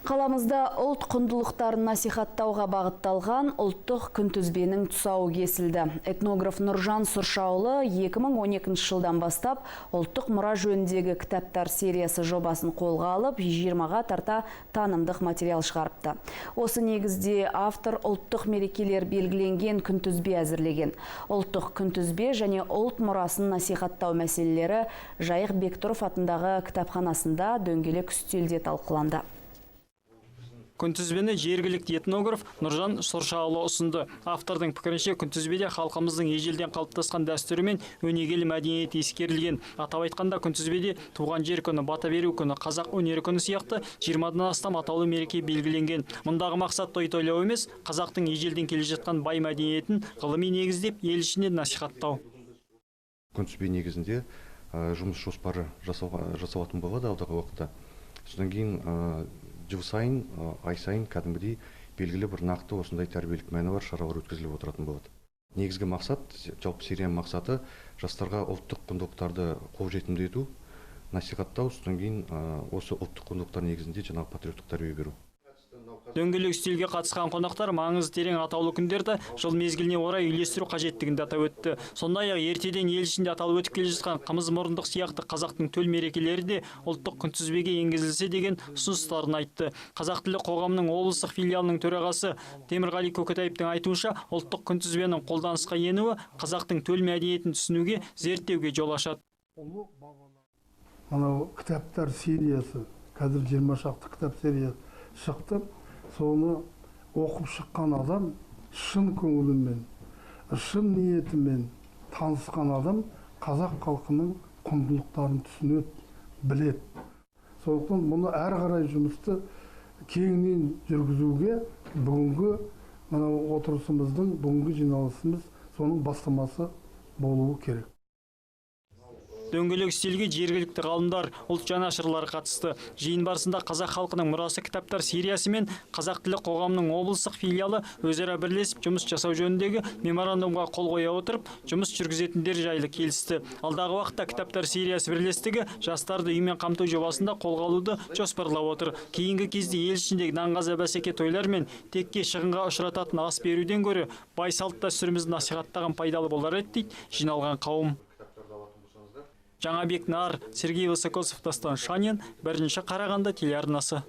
Қаламызда ұлт құндылықтарын насихаттауға бағытталған ұлттық күнтізбенің тұсауы кесілді. Этнограф Нұржан Сұршаұлы 2012 жылдан бастап ұлттық мұра жөніндегі кітаптар сериясы жобасын қолға алып, 20-ға тарта танымдық материал шығарыпты. Осы негізде автор ұлттық мерекелер белгіленген күнтізбе әзірлеген. Ұлттық күнтізбе және ұлт мұрасын насихаттау мәселелері Жайық Бектұров атындағы кітапханасында дөңгелек үстелде талқыланды. Күнтізбені жергілікті этнограф Нұржан Сұршаұлы ұсынды. Автордың пікірінше, күнтізбеде халқымыздың ежелден қалыптасқан дәстүрі мен өнегелі мәдениеті ескерілген. Атап айтқанда, күнтізбеде туған жер күні, бата беру күні, қазақ өнері күні сияқты 20-дан астам атаулы мереке белгіленген. Мұндағы мақсат той тойлау емес, қазақтың ежелден келе жатқан бай мәдениетін ғылыми негіздеп, ел ішіне насихаттау. Күнтізбе негізінде жұмыс жоспары жасалатын болады алдағы уақытта. Содан кейін жыл сайын, ай сайын кәдімгідей белгілі бір нақты осындай тәрбиелік мәні бар шаралар өткізіліп отыратын болады. Негізгі мақсат, жалпы серияның мақсаты — жастарға ұлттық құндылықтарды қолжетімді ету, насихаттау, содан кейін осы ұлттық құндылықтар негізінде жаңағы патриоттық тәрбие беру. Дөңгелек үстелге қатысқан қонақтар маңызы терең атаулы күндерді жыл мезгіліне орай үйлестіру қажеттігін де атап өтті. Сондай-ақ ертеден ел ішінде аталып өтіп келе жатқан қымыз мұрындық сияқты қазақтың төл мерекелері де ұлттық күнтізбеге енгізілсе деген ұсыныстарын айтты. Қазақ тілі қоғамының облыстық филиалының төрағасы Темірғали Көкетаевтың айтуынша, ұлттық күнтізбенің қолданысқа енуі қазақтың төл мәдениетін түсінуге, зерттеуге жол ашады. Мынау кітаптар сериясы, қазір 20 шақты кітап сериясы шықты. Соны оқып шыққан адам, шын көңілімен, шын ниетімен танысқан адам қазақ халқының құндылықтарын түсінеді, біледі. Сондықтан мұны әрі қарай жұмысты кеңінен жүргізуге бүгінгі мынау отырысымыздың, бүгінгі жиналысымыз соның бастамасы болуы керек. Дөңгелек үстелге жергілікті ғалымдар, ұлт жанашырлары қатысты. Жиын барысында «Қазақ халқының мұрасы» кітаптар сериясы мен Қазақ тілі қоғамының облыстық филиалы өзара бірлесіп жұмыс жасау жөніндегі меморандумға қол қоя отырып, жұмыс жүргізетіндері жайлы келісті. Алдағы уақытта кітаптар сериясы бірлестігі жастарды үймен қамту жобасында қолға алуды жоспарлап отыр. Кейінгі кезде ел ішіндегі нанғаза бәсеке тойлар мен текке шығынға ұшырататын ас беруден гөрі бай салт дәстүрімізді насихаттаған пайдалы болар еді дейді жиналған қауым. Жаңабек Нар, Сергей Высокосов, Дастан Шанин, Бірінші Қарағанды телеарнасы.